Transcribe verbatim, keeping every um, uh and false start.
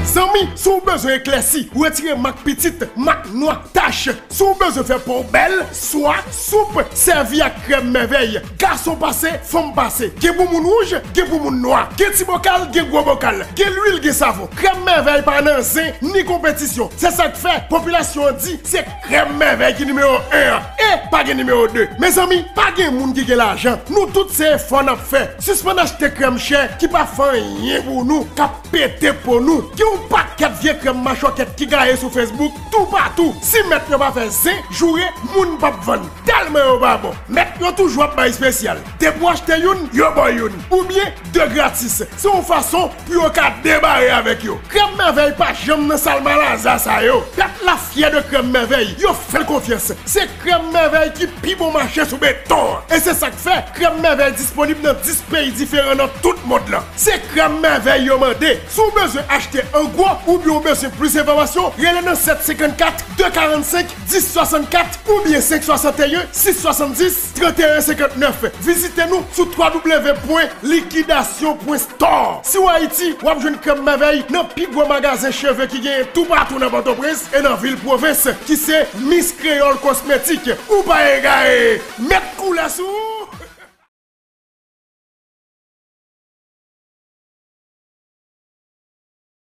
Zanmi, si w bezwen eklèsi, retire mak pitit, mak nwa, tach, si w bezwen fè po w bèl, swa, soup, sèvi ak krèm mèvèy. Gason pase, fanm pase. Gen pou moun wouj, gen pou moun nwa. Gen ti bokal, gen gwo bokal. Gen lwil, gen savon. Krèm mèvèy pa nan zen, ni konpetisyon. Se sa k fè, popilasyon an di, se krèm mèvèy ki nimewo en an. E pa gen nimewo de. Mezanmi, pa gen moun ki gen lajan. Nou tout se efò n ap fè. Sispann achte krèm chè ki pa fè anyen pou nou, k ap pete po nou. Gen yon pakèt vye krèm machòkèt ki gaye sou Facebook toupatou. Si mèt yo pa fè zen, joure, moun p ap vann. Tèlman yo pa bon. Mèt yo toujou ap bay espesyal. Depi w achte youn, yo ba w youn. Oubyen de gratis. Se yon fason pou yo ka debare avèk yo. Krèm mèvèy pa janm nan sal malaza sa yo. Pèp la fyè de krèm mèvèy. Yo fè l konfyans. Se krèm mèvèy ki pi bon mache sou beton an. E se sa k fè krèm mèvèy disponib nan dis peyi diferan nan tout mond lan. Se krèm mèvèy yo mande. Si w bezwen achte an gwo oubyen w bezwen plis enfòmasyon, rele nan sèt senkannkat, de karannsenk, dis swasannkat oubyen senk swasanteyen, sis swasanndis, tranteyen senkantnèf. Vizite nou sou w w w pwen likidasyon pwen store. Si w Ayiti, w ap jwenn krèm mèvèy nan pi gwo magazen cheve ki genyen toupatou nan Pòtoprens e nan vil pwovens, ki se Miss Creole Cosmetics. Ou pa egare! Met koulè sou ou!